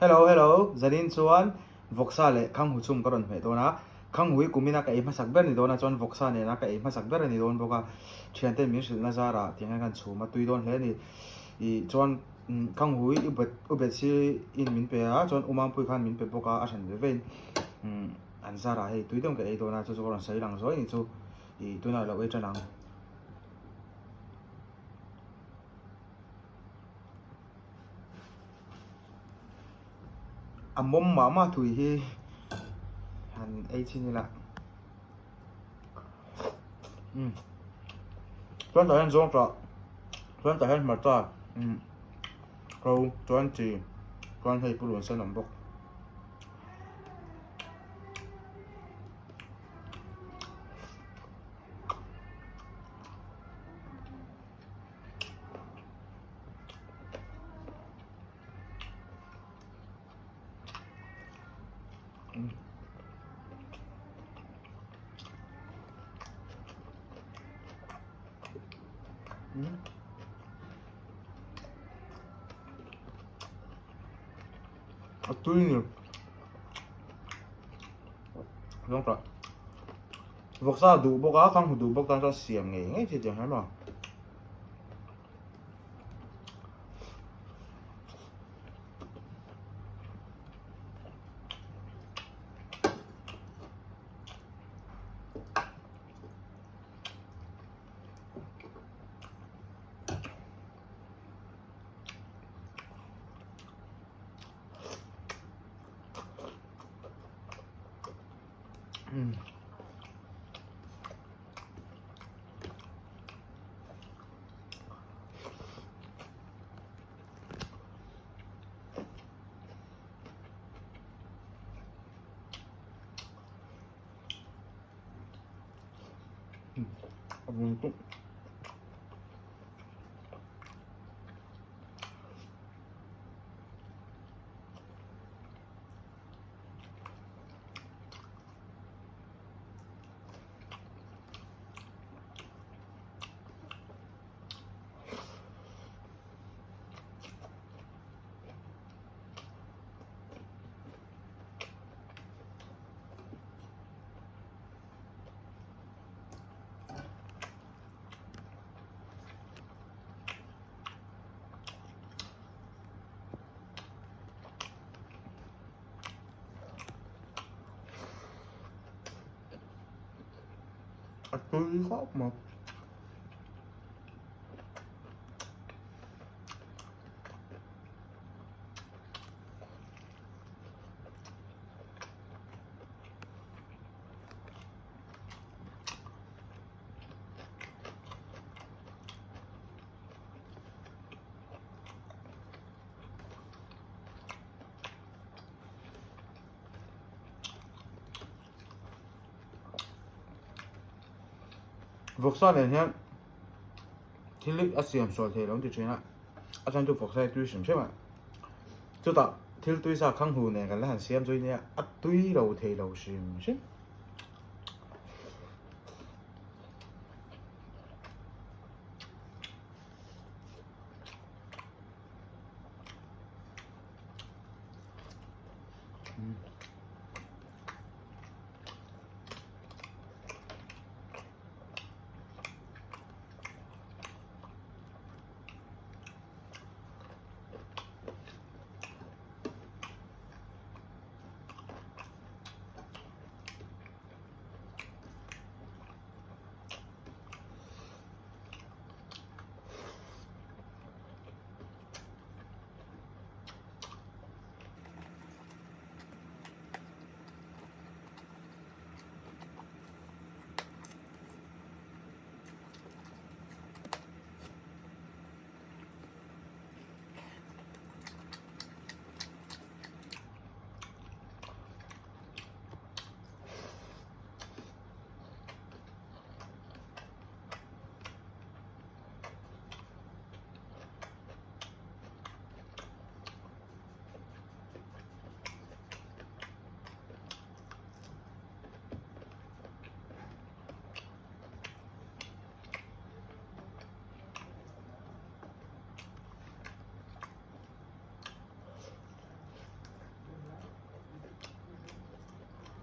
Hello hello, zanin chuan vawksa leh khanghu chhum ka rawn hmeh dawn a, khanghu hi kumina ka ei hmasak ber ni dawn a chuan vawksa nena ka ei hmasak ber a ni dawn bawk a, thianten min hrilhna zarah tiang hian kan chhum a tui dawn hle a ni. Ih chuan khanghu hi u bet si in min pe a chuan u Mampuii khan min pe bawk a, a hran ve vein an zarah hei tui deuhin ka ei dawn a chu chu ka rawn sawi lang zuai ni chu ih tunah lo ei tan ang. A mawm mah mah tui hi han ei chhin ila umm chuan tah hian zawng tah chuan tah hian hmarcha umm ro chuan chi chuan hei purun sen awm bawk. A tui ni. Zawng tah. Vawksa duh bawk a, khanghu duh bawk tan chuan siam ngei ngei chi tiang hian maw. A vun tuk. A tui khawp mai. Vawksa nen hian thil hi a siam sual thei lo an ti thin a, a chhan chu vawksa hi tui hrim hrim a, chutah thil tui sa khanghu nen kan la han siam zui nia a tui lo thei lo hrim hrim.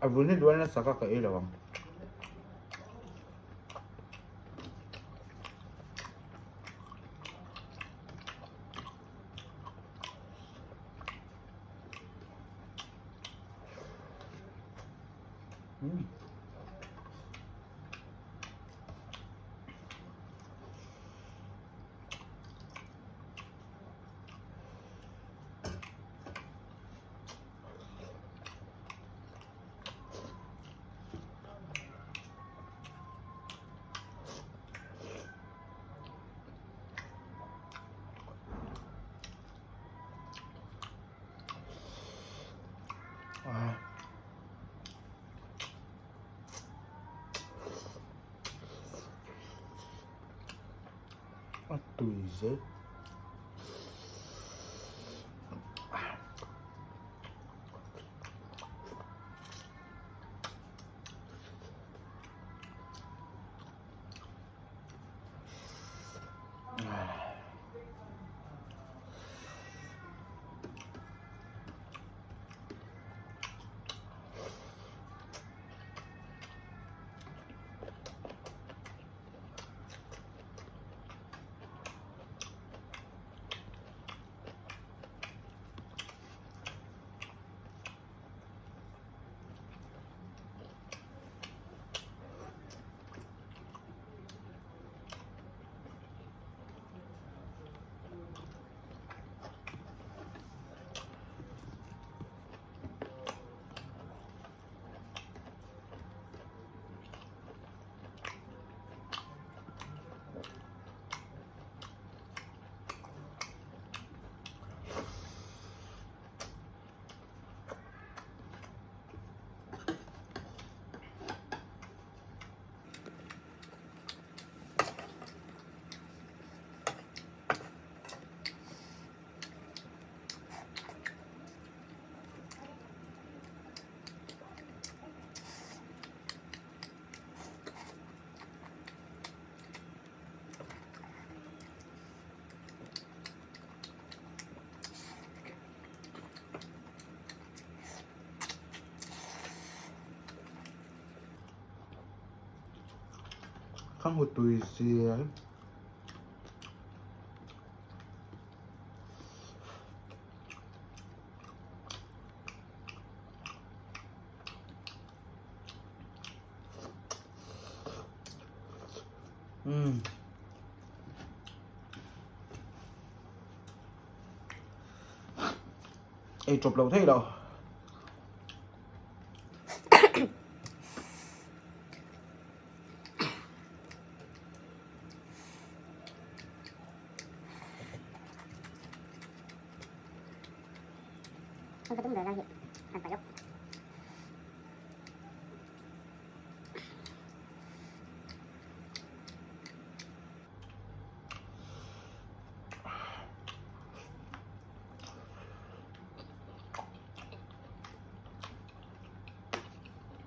A vun hi duan nasa ka ka ei lo ang. A tui zel. Ka hmu tui zel. Umm. Ei chawp lo thei lo.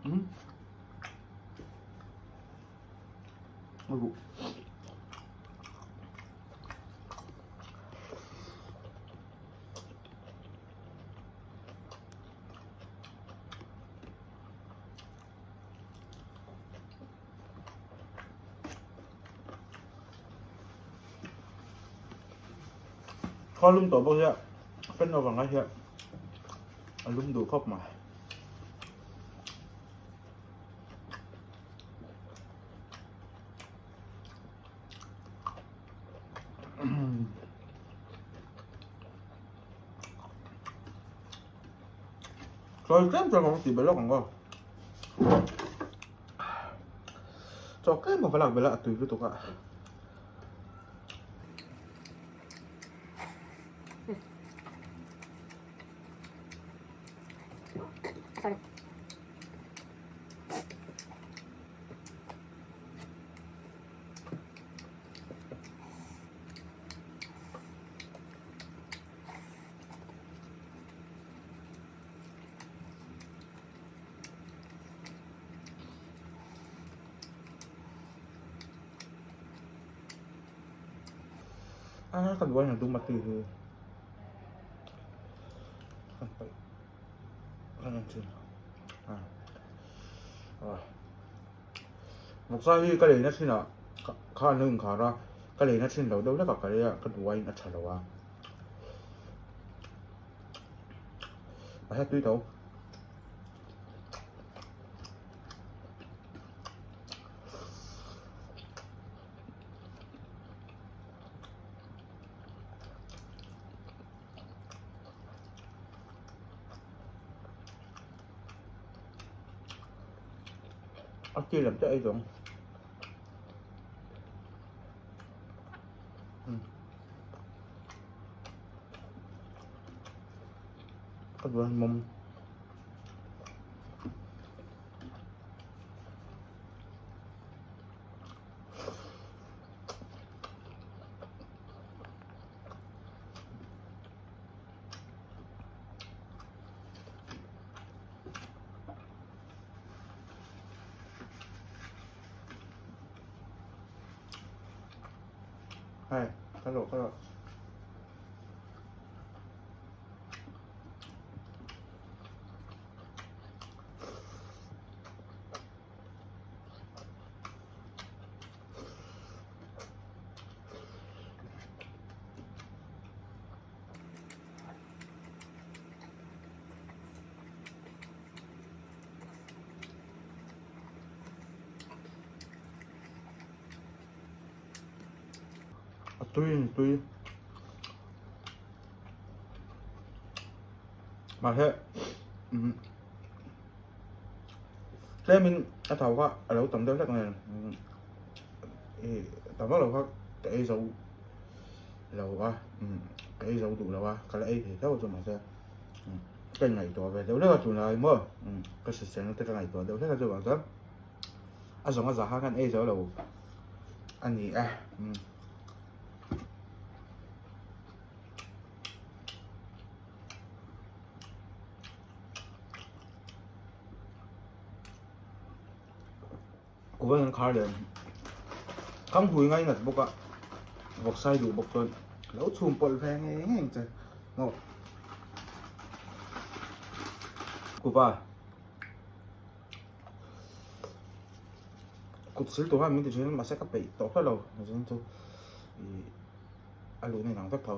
Umm. 아이고. Khaw lum tawh bawk hian fan avanga hian a lum duh khawp mai. Chawi tlem tlem ang tih belh lawk ang aw. Chaw tlem a va lak belh a, a tui lutuk a. A ka duai na dum a ti hi kan paih kan en thin a. Vawksa hi ka leina thinah kha an lo inkhar a, ka leina thin lo deuh hlek a ka lei a, ka duh aiin a tha lo a. Mahse tui tho. A chi lam te ei zawng. Ka duan mawm. Hei, ka lawh ka lawh. A tui in tui. Mahse umm tlemin a thau kha a lo tam deuh hlek nen ih tam vak lo kha ka ei zo lo a umm ka ei zo duh lo a ka la ei thei tho chu mahse ka inngaihtuah ve deuh hlek a tunlai maw umm ka hriselna te ka ngaihtuah deuh hlek a chuvang chuan a zawng a zah khan kan ei zo lo a ni e umm. Kuvan an khar leh kam hui ngai nat bawk a vawksai duh bawk chuan lo chhum pawlh ve ngei ngei ang che maw kuva kut sil tur khan min ti thin mahse ka peih tawh hlauh lo zing chu ih a luh na inang vek tho.